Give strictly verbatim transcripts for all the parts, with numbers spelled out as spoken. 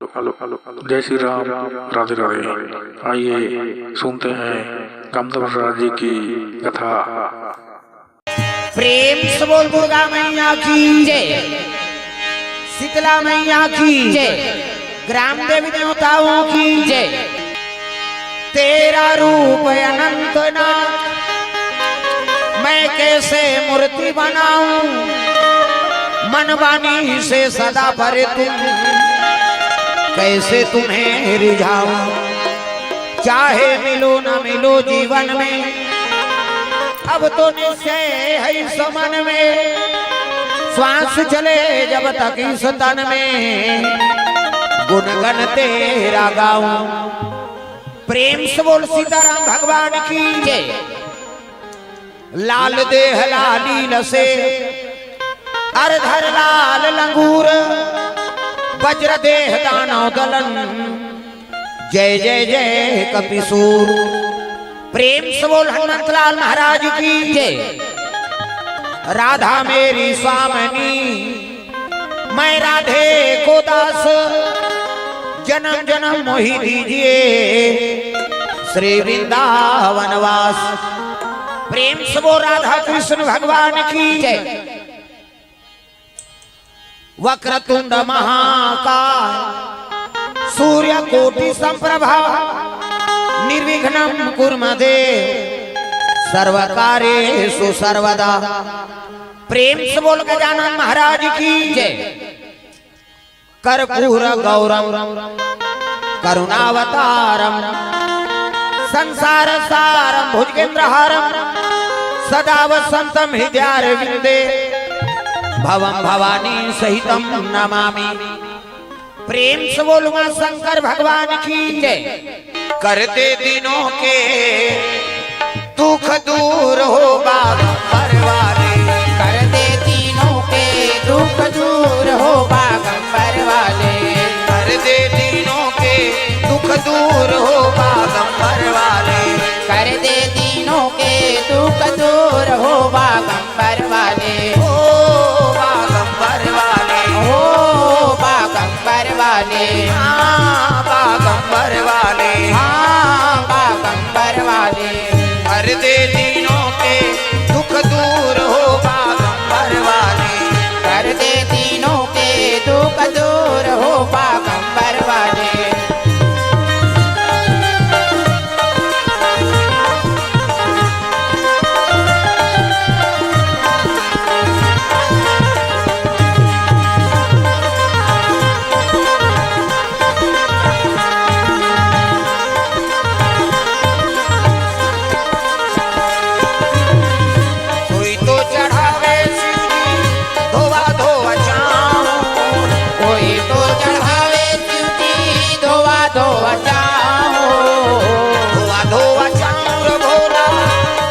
जय श्री राम, राधे राधे। आइए सुनते हैं कामदेव महाराज जी की कथा। प्रेम से बोल दुर्गा मैया की जय, शीतला मैया की जय, ग्राम देवी देवताओं की जय। तेरा रूप अनंत नाथ, मैं कैसे मूर्ति बनाऊं, मन वाणी से सदा परे तुम, कैसे तुम्हें रिझाऊं। चाहे मिलो न मिलो जीवन में, अब तो निश्चय है इस मन में, श्वास चले जब तक इस तन में, गुणगन तेरा गाऊं। प्रेम से बोल सीताराम भगवान की जय। लाल देह लाली लसे, अर धर लाल लंगूर, वज्र देह दानव दलन, जय जय जय कपिसूर। प्रेम से बोल हनुमंत लाल महाराज की जय। राधा मेरी स्वामिनी, मैं राधे को दास, जन्म जन्म मोहि दीजिए श्री वृंदावन वास। प्रेम से बोल राधा कृष्ण भगवान की जय। वक्रतुंड महाकाय, सूर्य कोटि संप्रभा, निर्विघ्नं कुरु मे देव, सर्व कार्येषु सर्वदा। प्रेम से बोल गजानन महाराज की जय। कर्पूर गौरम करुणावतारम, संसार सारम भुजगेंद्रहारम, सदा वसंतम हृदयारविंदे, भवम भवानी सहितम नमामि। प्रेम से बोल उमा शंकर भगवान की जय। कर दे दीनों के दुख दूर हो बागंबर वाले। कर दे दीनों के दुख दूर हो बागंबर वाले। कर दे दीनों के दुख दूर हो बागंबर वाले। कर दे दीनों के दुख दूर हो बागंबर वाले। हो बागंबर वाले। हो बागंबर वाले। हाँ, बागंबर वाले। हाँ, बागंबर वाले। कर दे दीनों के दुख दूर हो बागंबर वाले। कर दे दीनों के दुख दूर हो बागंबर वाले। कोई तो चढ़ावे शिव जी धोवा धोवा चाँवर। कोई तो चढ़ावे शिव जी धोवा धोवा चाँवर। धोवा धोवा चाँवर भोला,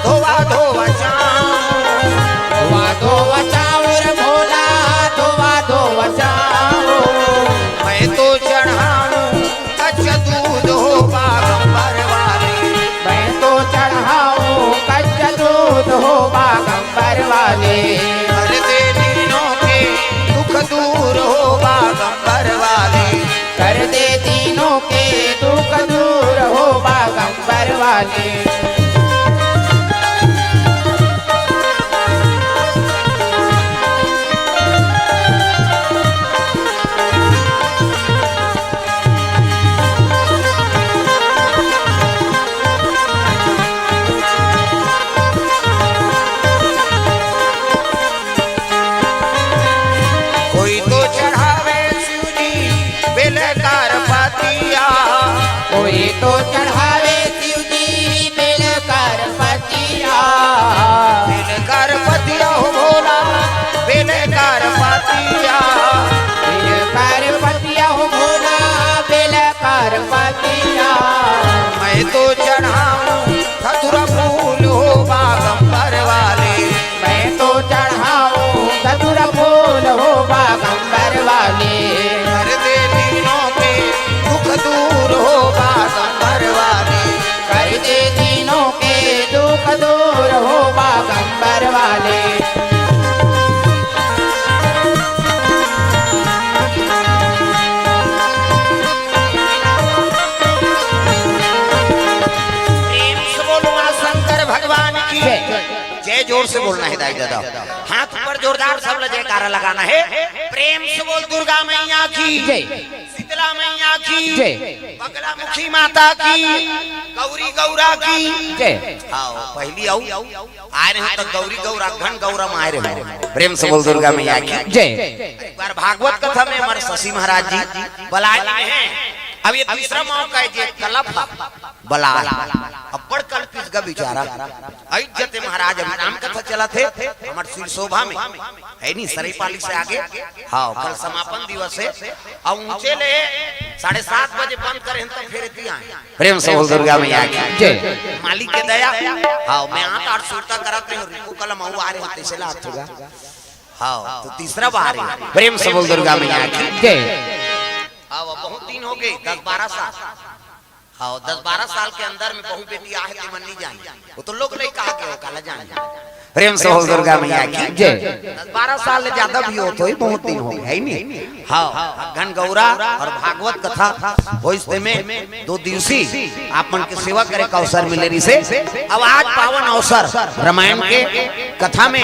धोवा धोवा चाँवर। धोवा धोवा चाँवर भोला, धोवा धोवा चाँवर। मैं तो चढ़ाऊं कच्चा दूध हो बागंबर वाले। मैं तो चढ़ाऊं कच्चा दूध हो बागंबर वाले। कर दे दीनों के दुख दूर हो बागंबर वाले। कर दे दीनों के दुख दूर हो बागंबर वाले। कोई तो चढ़ावे शिव जी बेल कर पतिया। कोई तो चढ़ावे शिव जी बेल कर पतिया। बेल कर पतिया हो भोला, बेल कर पतिया। बेल कर पतिया हो भोला, बेल कर पतिया। मैं तो चढ़ाऊं धतूरा फूल हो बागंबर वाले। मैं तो चढ़ाऊं धतूरा फूल हो बागंबर वाले। कर दे दीनों के दुख दूर हो बागंबर वाले। से बोलना हे दाई ददा। हाथ ऊपर जोरदार, सब ला जयकारा लगाना हे। प्रेम से बोल दुर्गा मैया की, जय। शीतला मैया की, जय। बगलामुखी माता की, गौरी गौरा की, जय। हाँ, पहली आऊ आए रहे त गौरी गौरा, घन गौरा म आए रहे। प्रेम से बोल दुर्गा मैया की, जय। एक बार भागवत कथा में हमर शशि महाराज जी बलाय हे। अब ये तीसरा मौका हे जे कलप ह बलाय, अब्बड़ कलपिस गा बेचारा। अइज्जत हे महाराज, अभी राम कथा चलत हे हमर श्री शोभा में, हे नी, सरईपाली से आगे। हाँ, कल समापन दिवस हे। अउ ऊंचे ले साढ़े सात बजे बंद करे हन, त फेर एती आए। प्रेम से बोल दुर्गा मैया की, जय। मालिक के दया। हाँ, मैं आत आठ सुरता करत रहे, रिको कलम अउ आ रहे, तइसे ला आत होगा। हाँ, तो तीसरा बार हे। प्रेम से बोल दुर्गा मैया की, जय। हाँ, वो बहुत दिन हो गए, दस बारह साल। हाँ, दस बारह साल के अंदर में बहू बेटी आहे ते मन नहीं जाने। वो तो लोग लइका आके हो, काला जाने। प्रेम से बोल दुर्गा मैया की, जय। दस बारह साल ले ज्यादा भी होत होही, बहुत दिन हो गए, हे नी? हाँ, घन गौरा अउ भागवत कथा होइस ते में दो दिवसीय आप मन के सेवा करे का अवसर मिले रहिसे। अब आज पावन अवसर रामायण के कथा में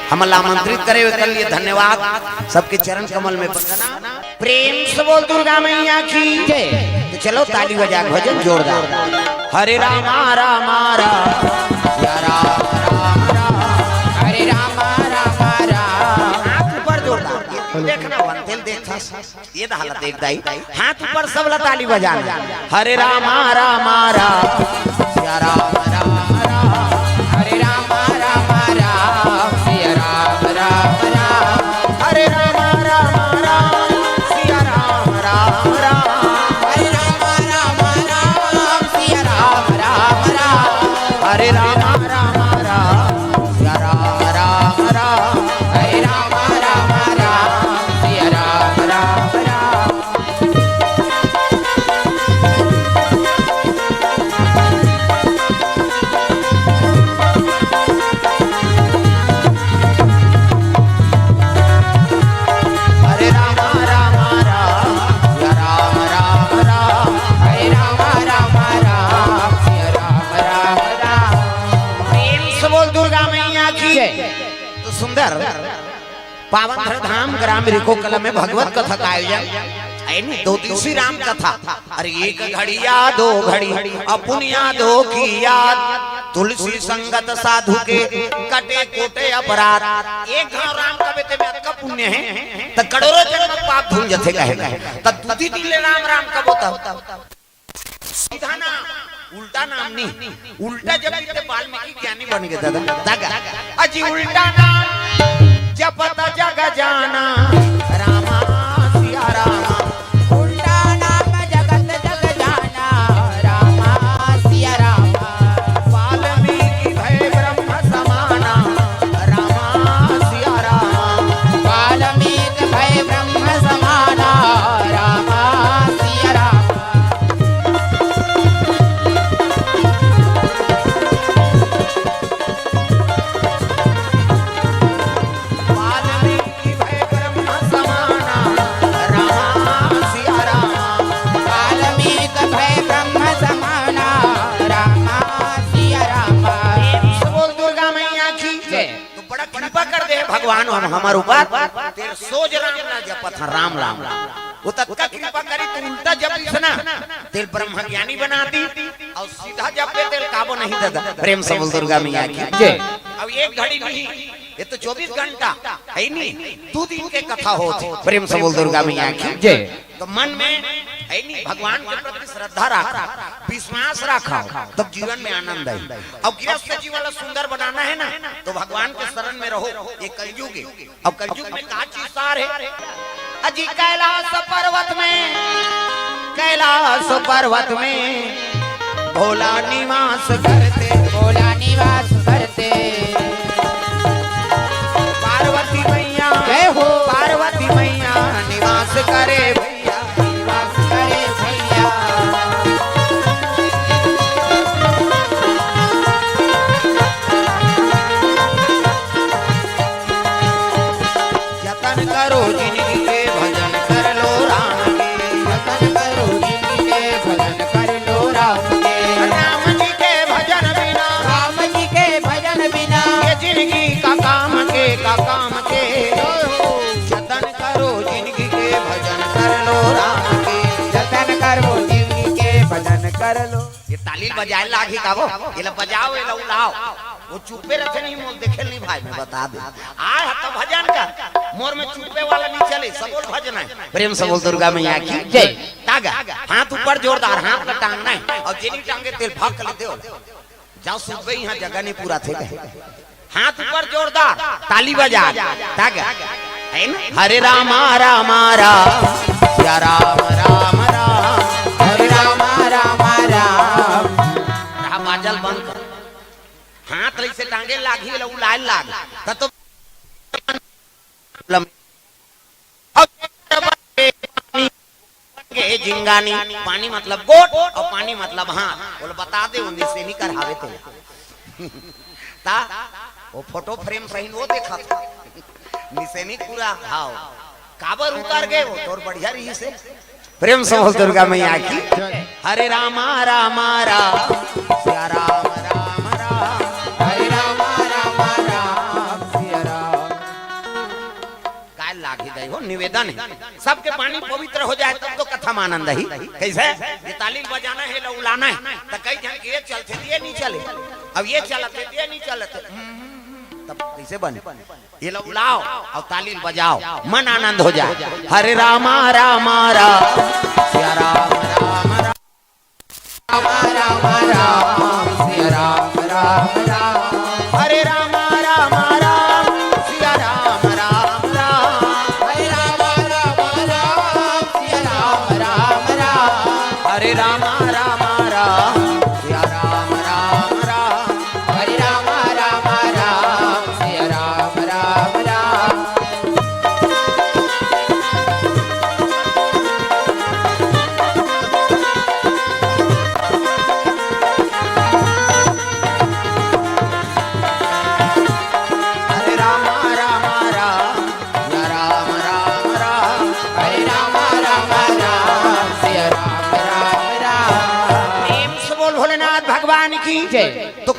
हमन ला आमंत्रित करे, ओकर लिए धन्यवाद। सबके चरण कमल में वंदना। प्रेम से बोल दुर्गा मैया की, जय। तो चलो ताली बजा के भजन जोरदार। हरे रामा रामा राम, या राम राम राम। हरे रामा रामा राम। हाथ ऊपर जोरदार। ये देखना, वंतेल देखा। ये दहा ला देख दाई। हाथ ऊपर, सब ला ताली बजाना। हरे रामा रामा राम, सिया राम राम राम। हरे रामा रामा राम, सिया राम राम राम। हरे रामा रामा राम, सिया राम राम राम। हरे रामा रामा राम, सिया राम राम राम। हरे रामा रामा राम, सिया राम राम राम। हरे रामा रामा राम, सिया राम राम राम। हरे रामा रामा राम, सिया राम राम राम। हरे रामा रामा राम, सिया राम राम राम। प्रेम से बोल दुर्गा मैया की, जय। तो सुंदर पावन धर धाम ग्राम रिको कला में भगवत कथा का आयोजन, हे नी, दो दिवसीय राम कथा। अरे एक घड़िया दो घड़ी अपुनिया दो की याद, तुलसी संगत साधु के कटे कोटे अपराध। एक घाव राम कबे ते में अतका पुण्य हे, त करोड़ों जन्म पाप धुल जथे कहे। त दू तीन दिन ले राम राम कबो तब सीधा नाम, उल्टा नाम नहीं। उल्टा जपबे ते वाल्मीकि ज्ञानी बन गे ददा। दगा। अजी उल्टा नाम जपत जग जाना, रामा सिया रामा। उल्टा नाम जगत जग जाना, रामा सिया रामा। वाल्मीकि भए ब्रह्म समाना, रामा सिया रामा। वाल्मीकि भए ब्रह्म समाना, रामा सिया रामा। वाल्मीकि भए ब्रह्म समाना, रामा सिया रामा। वाल्मीकि भए ब्रह्म समाना, रामा सिया रामा। प्रेम से बोल दुर्गा मैया की, जय। तो बड़ा कृपा कर दे भगवान हम, हमर ऊपर। तेल सोज राम ला जपत हन, राम राम। वो ततका कृपा करी, तू उल्टा जपिस ना, तेल ब्रह्म ज्ञानी बना दी। अउ सीधा जपबे तेल काबो नहीं ददा। प्रेम से बोल दुर्गा मैया की, जय। अब एक घड़ी नहीं, ये तो चौबीस घंटा हे नी, दू दिन के कथा होत हे। प्रेम से बोल दुर्गा मैया की, जय। तो मन में हे नी, भगवान के प्रति श्रद्धा रखा, विश्वास रखा, तब जीवन में आनंद आही। अब गृहस्थ जीवन ला सुंदर बनाना हे ना, तो भगवान के शरण में रहो। ये कलयुग हे। अब कलयुग में का चीज सार हे? अजी कैलाश पर्वत में, कैलाश पर्वत में भोला निवास करते। भोला निवास करते। पार्वती मैया, जय हो। पार्वती मैया निवास करे भैया, निवास करे भैया। जतन करो जिनगी के, भजन कर लो राम के। जतन करो जिनगी के, भजन कर लो राम के। राम जी के भजन बिना, राम जी के भजन ये ताली बजाए लागही का वो? एला बजाओ, एला उलाओ। वो चुप्पे रथे नहीं, मोल देखे नहीं भाई, मैं बता दे। आय ह त भजन कर, मोर में चुप्पे वाला नहीं चले, सब बोल भजन है। प्रेम से बोल दुर्गा मैया की जय। तागा, हाथ ऊपर जोरदार, हाथ ला टांगना है, अउ जेनी टांगे तेल भाग कर लेते हो। जाओ सुबह यहाँ जगह नहीं पूरा थे कहे। हाथ ऊपर जोरदार, ताली बजा, तागा, है ना? हरे रामा रामा राम, सिया राम राम राम, हरे रामा रामा राम। रहा बाजल बंद कर। हाथ लइसे टांगे लागी, लऊ लाल लाग। त तो के जिंगानी, पानी मतलब गोठ अउ पानी मतलब हाथ। बोले, बता दे, वो निसेनी कर हावे ते। ता, वो फोटो फ्रेम सही वो देखा था। निसेनी पूरा हाव। काबर उतर गए वो, तोर बढ़िया रही से। प्रेम से बोल दुर्गा मैया की। हरे रामा रामा राम, सिया राम राम राम, हरे रामा रामा राम, सिया राम। काय लागी दई हो, निवेदन है, सबके पानी पवित्र हो जाए, तब तो कथा में आनंद ही। कैसे? ये ताली बजाना है, लऊ लाना है, तो कई जन के ये चलते दिए नहीं चले, अब ये चलते दिए नहीं चलते, तब कैसे बने? ये लऊ लाओ अउ ताली बजाओ, मन आनंद हो जाए। हरे रामा रामा राम, सिया राम राम राम। राम राम राम, सिया राम राम राम। हरे राम राम राम, सिया राम राम राम। हरे राम राम राम, सिया राम राम राम। हरे राम राम राम, सिया राम राम राम। हरे राम राम राम, सिया राम राम राम। हरे राम राम राम, या राम राम राम। हरे राम राम राम, सिया राम राम राम। प्रेम से बोल भोलेनाथ भगवान की जय। तो